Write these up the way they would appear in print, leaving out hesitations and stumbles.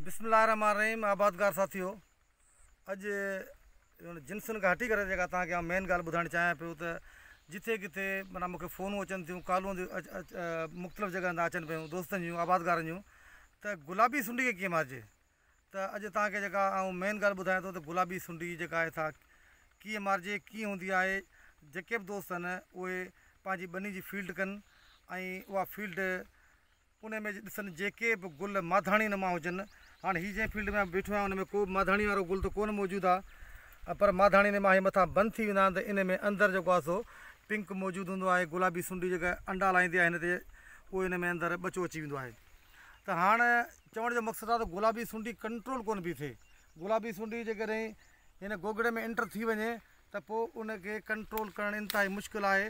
بسم الله الرحمٰن الرحيم آبادگار ساٿيو اڄ جنسن کان هٽي ڪري جيڪا توهان کي آئون مين ڳالهه ٻڌائڻ چاهيان پيو ته جٿي ڪٿي معنيٰ مونکي فونون اچن ٿيون ڪالون مختلف جڳهن تان اچن پيون دوستن جون آبادگارن جون ته گلابي سنڊي کي ڪيئن مارجي ته اڄ توهان کي جيڪا آئون مين ڳالهه ٻڌايان ٿو ته گلابي سنڊي جيڪا آهي سا ڪيئن مارجي ڪيئن هوندي آهي جيڪي به دوست آهن اهي پنهنجي ٻني جي فيلڊ ڪن ۽ اها فيلڊ ان ۾ ڏسن جيڪي به گل ماڌاڻي نما هجن هاڻي هي جنهن فيلڊ ۾ آئون بيٺو آهيان ان ۾ ڪو به ماڌاڻي وارو گل ته ڪونه موجود آهي پر ماڌاڻي نما هي مٿان بند ٿي ويندا آهن ته ان ۾ اندر جيڪو آهي سو پنڪ موجود هوندو آهي گلابي سنڊي جيڪا انڊا لاهيندي آهي هن تي اهو ان ۾ اندر ٻچو اچي ويندو آهي ته هاڻ چوڻ جو مقصد آهي ته گلابي سونڊي ڪنٽرول ڪونه پئي ٿئي. گلابي سونڊي جيڪڏهن هن گوگڙي ۾ انٽر ٿي وڃي ته پوء ان کي ڪنٽرول ڪرڻ انتهائي مشڪل آهي.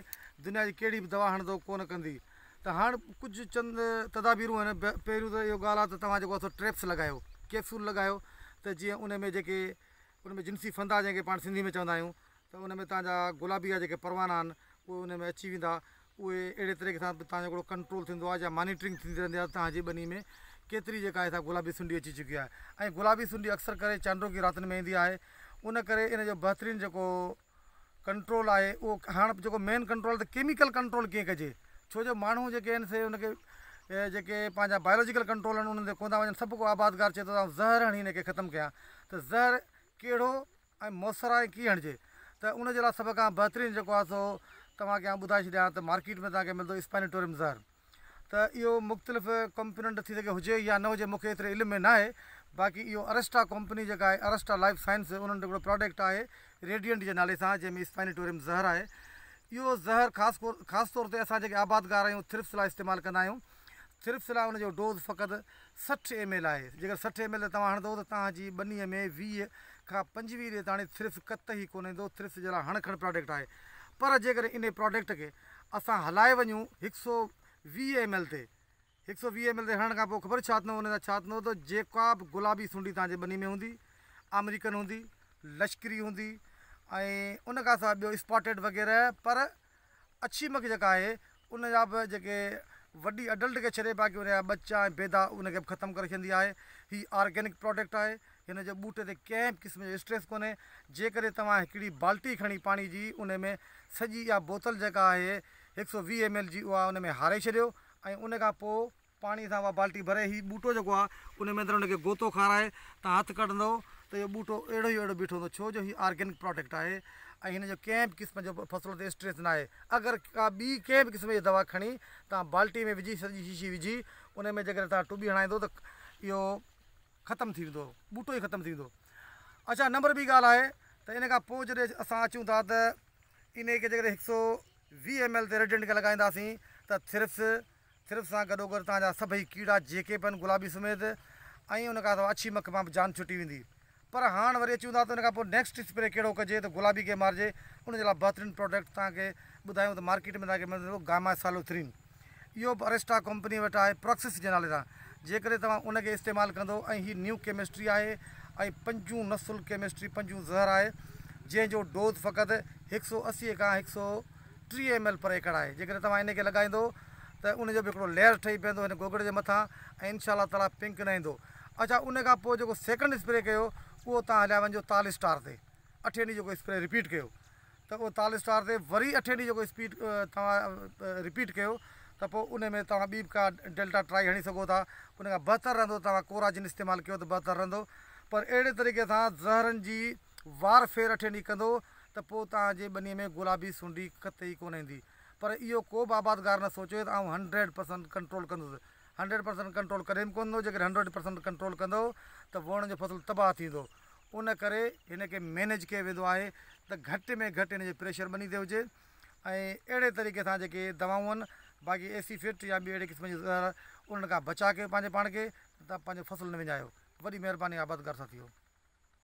دنيا جي ڪهڙي به دوا هڻندو ڪونه ڪندي. ته هاڻ ڪجهه چند تدابيرون آهن. پهريون ته اهو ڳالهه آهي ته توهان جيڪو آهي سو ٽريپس لڳايو، ڪيپسول لڳايو ته جيئن ان ۾ جيڪي ان ۾ جنسي ڦندا جنهن کي پاڻ سنڌي ۾ چوندا آهيون ته ان ۾ توهان جا گلابي جا جيڪي پروانا آهن اهي ان ۾ اچي ويندا اهي اهڙي طريقي سان به توهان جو هڪڙو ڪنٽرول ٿيندو آهي يا مانيٽرنگ ٿيندي رهندي آهي ته توهان جي ٻني ۾ ڪيتري جيڪا آهي سا گلابي سنڊي اچي چڪي آهي ۽ گلابي سنڊي اڪثر ڪري چانڊوڪي راتين ۾ ايندي آهي ان ڪري ان جو بهترين جيڪو ڪنٽرول آهي اهو هاڻ جيڪو مين ڪنٽرول ته ڪيميڪل ڪنٽرول ڪيئن ڪجي ڇو جو ماڻهو جيڪي آهن سي ان کي جيڪي پنهنجا بايولوجيڪل ڪنٽرول آهن انهن تي ڪونه ٿا وڃن سڀ ڪو آبادگار چئي ٿو ته آئون زهر هڻي ان کي ختم ڪيان ته زهر ڪهڙو ۽ موثر آهي ڪيئن هڻجي ته ان جي لاء سڀ کان بهترين جيڪو آهي سو توهان کي آئون ٻڌائي ڇڏيان ته مارڪيٽ ۾ توهان کي ملندو اسپائنيٽوريم زهر ته اهو مختلف ڪمپنين وٽ ٿي سگهي هجي يا نه هجي مونکي ايتري علم ۾ ناهي باقي اهو ارسٽا ڪمپني جيڪا آهي ارسٽا لائف سائنس انهن وٽ هڪڙو پراڊڪٽ آهي ريڊينٽ جي نالي سان جنهن ۾ اسپائنيٽوريم زهر آهي اهو زهر خاص خاص طور تي اسان جيڪي آبادگار آهيون ٿرپس لاء استعمال ڪندا آهيون ٿرپس لاء ان جو ڊوز فقط 60 ايم ايل آهي. جيڪر 60 ايم ايل تي توهان هڻندو ته توهان جي ٻنيء ۾ 20 کان 25 ڏينهن تاڻي ٿرپس قطعي ڪونه ايندو. ٿرپس جي لاء هڻ کڻ پراڊڪٽ آهي. پر جيڪڏهن انهي پراڊڪٽ کي اسان هلائي وڃون هڪ سو 20 ايم ايل تي، هڪ سو 20 ايم ايل تي هڻڻ کان پوء خبر ڇا ٿيندو ان سان ڇا ٿيندو ته جيڪا به گلابي سونڊي توهان جي ٻني ۾ هوندي، آمريڪن هوندي، لشڪري هوندي ۽ ان کان سواء ٻيو اسپاٽيڊ وغيره پر اڇي مک جيڪا آهي ان جا به جيڪي وڏي اڊلٽ کي ڇڏي باقي ان جا ٻچا ۽ بيدا ان کي به ختم ڪري ڇڏيندي آهي. هي آرگينڪ پراڊڪٽ آهي هن جو ٻوٽي تي ڪنهن به قسم جو اسٽريس ڪونهي جيڪڏهن توهان هڪڙي بالٽي کڻي پاڻي جي ان ۾ سڄي اها بوتل جيڪا آهي هڪ سو 20 ايم ايل جي اها ان ۾ هاري ڇڏيو ۽ ان کان پوء پاڻي سان اها بالٽي ڀري هي ٻوٽو جيڪو آهي ان ۾ اندر ان کي غوطو کارائي توهان هٿ ڪڍندؤ ته اهو ٻوٽو اهڙو ئي اهڙو بيٺو هوندو ڇو جو هي آرگينڪ پراڊڪٽ آهي ۽ هن جو ڪنهن به قسم جو فصل تي اسٽريس ناهي اگر ڪا ٻي ڪنهن به قسم جي دوا کڻي توهان بالٽي ۾ وجهي سڄي شيشي وجهي ان ۾ جيڪڏهن توهان ٽٻي هڻائيندو ته اهو ختم ٿي ويندو ٻوٽو ئي ختم ٿي ويندو اڇا نمبر ٻي ڳالهه آهي ته ان کان پوء جڏهن اسان اچون ٿا ته ان کي جيڪڏهن هڪ سو 20 ايم ايل تي ريڊنٽ کي لڳائينداسين ته ٿرپس ٿرپس سان گڏوگڏ توهان جا سڀئي ڪيڙا جيڪي به آهن گلابي سميت ۽ ان کان سواء اڇي مک مان به جان ڇٽي ويندي پر هاڻ وري اچون ٿا ته ان کان پوء نيڪسٽ اسپري ڪهڙو ڪجي ته گلابي کي مارجي ان جي لاء بهترين پراڊڪٽ توهان کي ٻڌايون ته مارڪيٽ ۾ توهان کي ملندو گاما سالوٿرين اهو به ارسٽا ڪمپني وٽ آهي پراڪسس جي نالي سان جيڪڏهن توهان ان کي استعمال ڪندو ۽ هي نيو ڪيمسٽري آهي ۽ پنجون نسل ڪيمسٽري پنجون زهر آهي جنهن جو ڊوز فقط هڪ سو 80 کان هڪ سو 30 ايم ايل پر ايڪڙ آهي جيڪڏهن توهان ان کي لڳائيندو ته ان جو به هڪڙو ليئر ٺهي پوندو هن گوگڙ جي مٿان ۽ انشاء الله تعالي پنڪ نه ايندو اڇا ان کان پوء جيڪو سيڪنڊ اسپري ڪيو اهو توهان هليا وڃجو تال اسٽار تي اٺين ڏينهن جيڪو اسپري رپيٽ ڪيو ته اهو تال اسٽار تي وري اٺين ڏينهن جيڪو اسپيڊ توهان رپيٽ ڪيو ته پوء ان ۾ توهان ٻي به ڪا ڊيلٽا ٽرائي هڻي سگهو ٿا ان کان بهتر رهندو توهان ڪوراجن استعمال ڪيو ته بهتر رهندو پر اهڙي طريقي سان زهرن جي وار ڦير اٺين ڏينهن ڪندو ته پوء توهان جي ٻنيء ۾ گلابي سونڊي قطعي ڪونه ايندي. پر اهو ڪو به آبادگار نه سوچيو ته آئون هنڊريڊ پرسنٽ ڪنٽرول ڪندس. هنڊريڊ پرسنٽ ڪنٽرول ڪڏهن به ڪونه ٿيندو. جيڪڏهن هنڊريڊ پرسنٽ ڪنٽرول ڪندؤ ته ووڻن جو فصل تباهه ٿي ويندو. ان ڪري هن کي مينيج ڪيو ويندو آهي ته گهٽ ۾ گهٽ هن جو پريشر ٻني تي هجي ۽ اهڙي طريقي سان جيڪي دوائون آهن باقي ايسي فٽ يا ٻي اهڙي قسم جون زهر انهن کان بچاء ڪيو پنهنجي پاڻ کي ته پنهنجو فصل نه وڃايو. وڏي مهرباني آبادگار ساٿيو.